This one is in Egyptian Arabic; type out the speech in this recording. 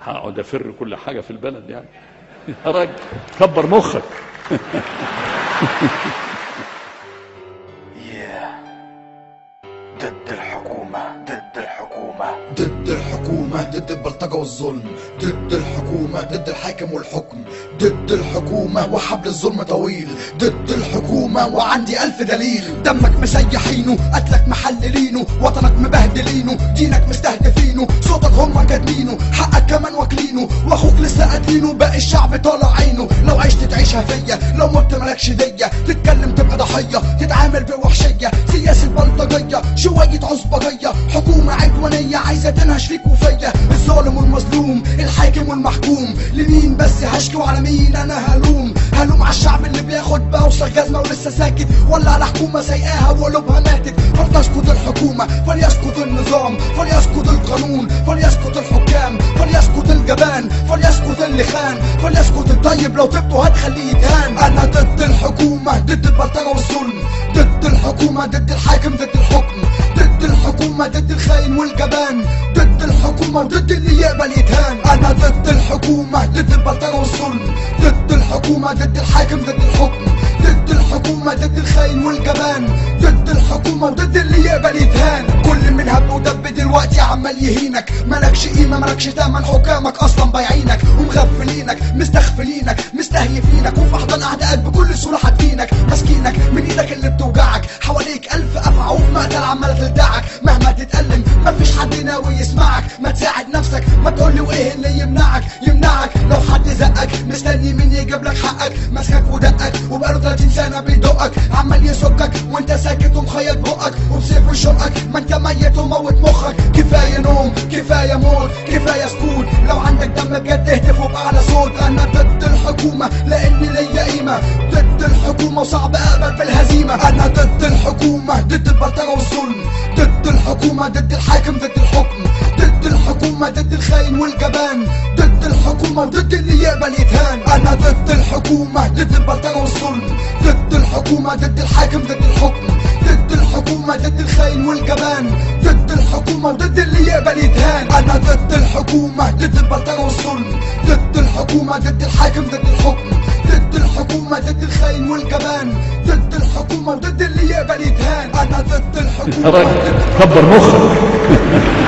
هقعد افر كل حاجة في البلد يعني؟ يا راجل كبر مخك. ضد الحكومة، ضد الحكومة، ضد الحكومة، ضد البلطجة والظلم، ضد الحكومة، ضد الحاكم والحكم، ضد الحكومة وحبل الظلم طويل، ضد الحكومة وعندي ألف دليل. دمك مسيحينه، قتلك محللينه، وطنك مبهدلينه، دينك مستهدفينه، صوتك هم كاتمينه، حقك كمان واكلينه، واخوك لسه قاتلينه، باقي الشعب طالع عينه. لو عشت تعيشها فيا، لو مت مالكش دية، تتكلم تبقى ضحية، تتعامل بوحشية، سياسة بلطجية، شوية عصبجية، حكومة عدوانية عايزة تنهش فيك وفيا. الظالم والمظلوم، الحاكم والمحكوم، لمين بس هشكي وعلى مين انا هلوم؟ هلوم على الشعب اللي بياخد بوصة جزمة ولسه ساكت، ولا على حكومة سايقاها وقلوبها ماتت؟ فلتسقط الحكومة، فليسقط النظام، فليسقط القانون، فليسقط الحكام، فليسقط الجبان، فليسقط اللي خان، فليسقط الطيب لو طبته هتخليه يتهان. انا ضد الحكومة، ضد البلطجة والظلم، ضد الحكومة، ضد الحاكم، ضد الحكم، ضد الحكومة، ضد الخاين والجبان، ضد الحكومة وضد اللي يقبل يتهان. أنا ضد الحكومة، ضد البلطجة والظلم، ضد الحكومة، ضد الحاكم، ضد الحكم، ضد الحكومة، ضد الخاين والجبان، ضد الحكومة وضد اللي يقبل يتهان. كل من هب ودب دلوقتي عمال يهينك، مالكش قيمة مالكش تمن، حكامك أصلا بايعينك ومغفلينك مستغفلينك مستهيفينك، وفي أحضان أعدائك بكل سهولة حاتفينك، ماسكينك من إيدك اللي بتوجعك، حواليك ألف أفعى وفي مقتل عمالة تلدعك، مهما تتألم مفيش حد ناوي يسمعك، ما تساعد نفسك ما تقولي وإيه اللي يمنعك يمنعك، لو حد زقك مستني مين يجيب لك حقك، ماسكك ودقك وبقاله 30 سنة بيدقك، عمال يسكك وانت ساكت ومخيط بقك وبسيفه شقك، ما انت ميت وموت مخك. كفاية نوم، كفاية موت، كفاية سكوت، لو عندك دم بجد اهتف وبأعلى صوت. أنا ضد الحكومة لأني ليا قيمة، ضد الحكومة وصعب أقبل بالهزيمة. أنا ضد الحكومة، ضد البلطجة والظلم، ضد الحكومة، ضد الحاكم، ضد الحكم، ضد الحكومة، ضد الخاين والجبان، ضد الحكومة وضد اللي يقبل يتهان. أنا ضد الحكومة، ضد البلطجة والظلم، ضد الحكومة، ضد الحاكم، ضد الحكم، ضد الحكومة، ضد الخاين والجبان، ضد الحكومة وضد اللي يقبل يتهان. أنا ضد الحكومة، ضد البلطجة والظلم، ضد الحكومة، ضد الحاكم، ضد الحكم، ضد الحكومة، ضد الخاين والجبان، ضد الحكومة وضد اللي يقبل يتهان. أنا ضد الحكومة. يا راجل كبر مخك.